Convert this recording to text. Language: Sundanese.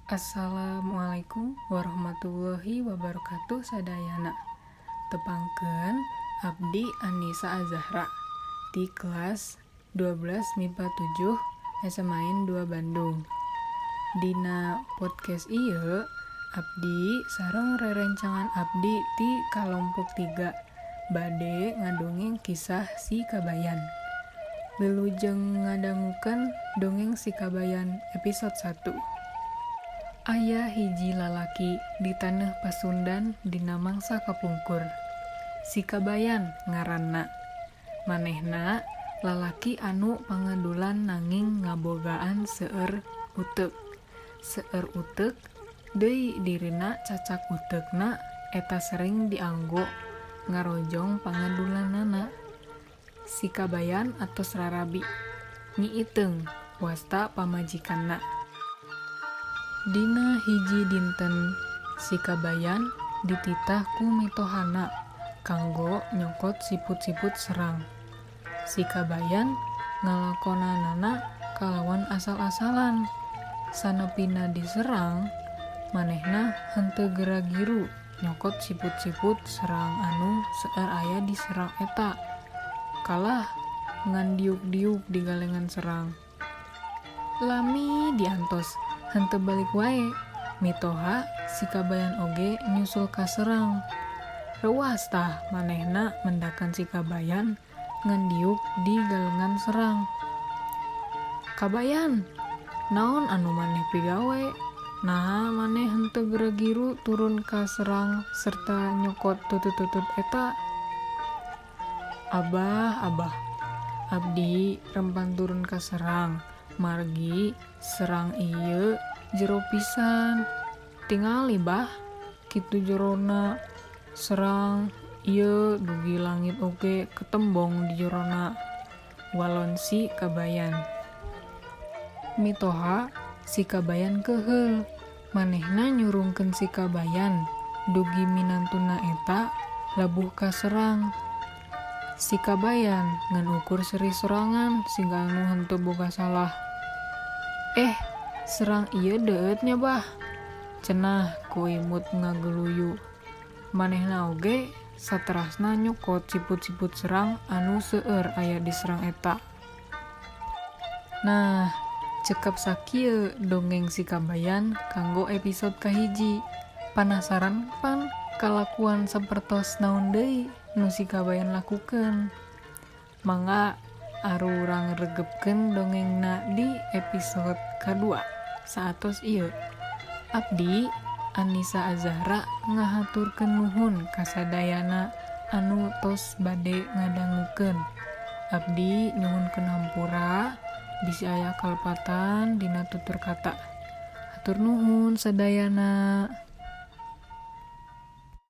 Assalamualaikum warahmatullahi wabarakatuh sadayana. Tepangkeun abdi Anisa Azahra di kelas 12 MIPA 7 SMA 2 Bandung. Dina podcast ieu abdi sareng rerencangan abdi ti kalompok 3 bade ngadongeng kisah si Kabayan. Wilujeng ngadangukeun dongeng si Kabayan episode 1. Aya hiji lalaki di taneuh Pasundan dina mangsa kapungkur. Si Kabayan ngaranna. Manehna lalaki anu pangedulan nanging ngabogaan seueur uteuk. Seueur uteuk deui dirina cacak uteukna eta sering dianggo ngarojong pangedulanana. Si Kabayan atos rarabi. Nyi Iteung wasta pamajikanna. Dina hiji dinten si Kabayan dititah ku mitohana kanggo nyokot siput-siput serang. Si Kabayan ngalakonanana kalawan asal-asalan. Sanepina diserang, manehna henteu gera-giru nyokot siput-siput serang anu seueur aya di serang eta. Kalah ngan diuk-diuk di galengan serang. Lami diantos henteu balik wae, mitoha si Kabayan oge nyusul ka serang. Reuas tah manehna mendakan si Kabayan ngan diuk di galengan serang. Kabayan, naon anu maneh pigawe? Naha maneh henteu gera-giru turun ka serang serta nyokot tutut-tutut eta? Abah, abah, abdi rempan turun ka serang. Margi serang ieu jero pisan. Tingali bah, kitu jerona serang ieu dugi langit oge ketembong di jerona. Walon si Kabayan. Mitoha si Kabayan keuheul. Manehna nyurungkeun si Kabayan dugi minantuna eta labuh ka serang. Si Kabayan ngan ukur seuri sorangan siga anu henteu boga salah. Serang ieu deueut nya bah, cenah ku imut ngageluyu. Manehna oge saterasna nyokot siput-siput serang anu seueur aya di serang eta. Nah, cekap sakieu dongeng si Kabayan kanggo episode kahiji. Panasaran pan kalakuan sapertos naon deui nu si Kabayan lakukeun? Mangga arurang regepkeun dongengna di episode kadua. Saatos ieu. Abdi Anisa Azahra ngahaturkeun nuhun kasadayana anu tos bade ngadangukeun. Abdi nyuhunkeun hampura bisi aya kalepatan dina tutur kata. Hatur nuhun sadayana.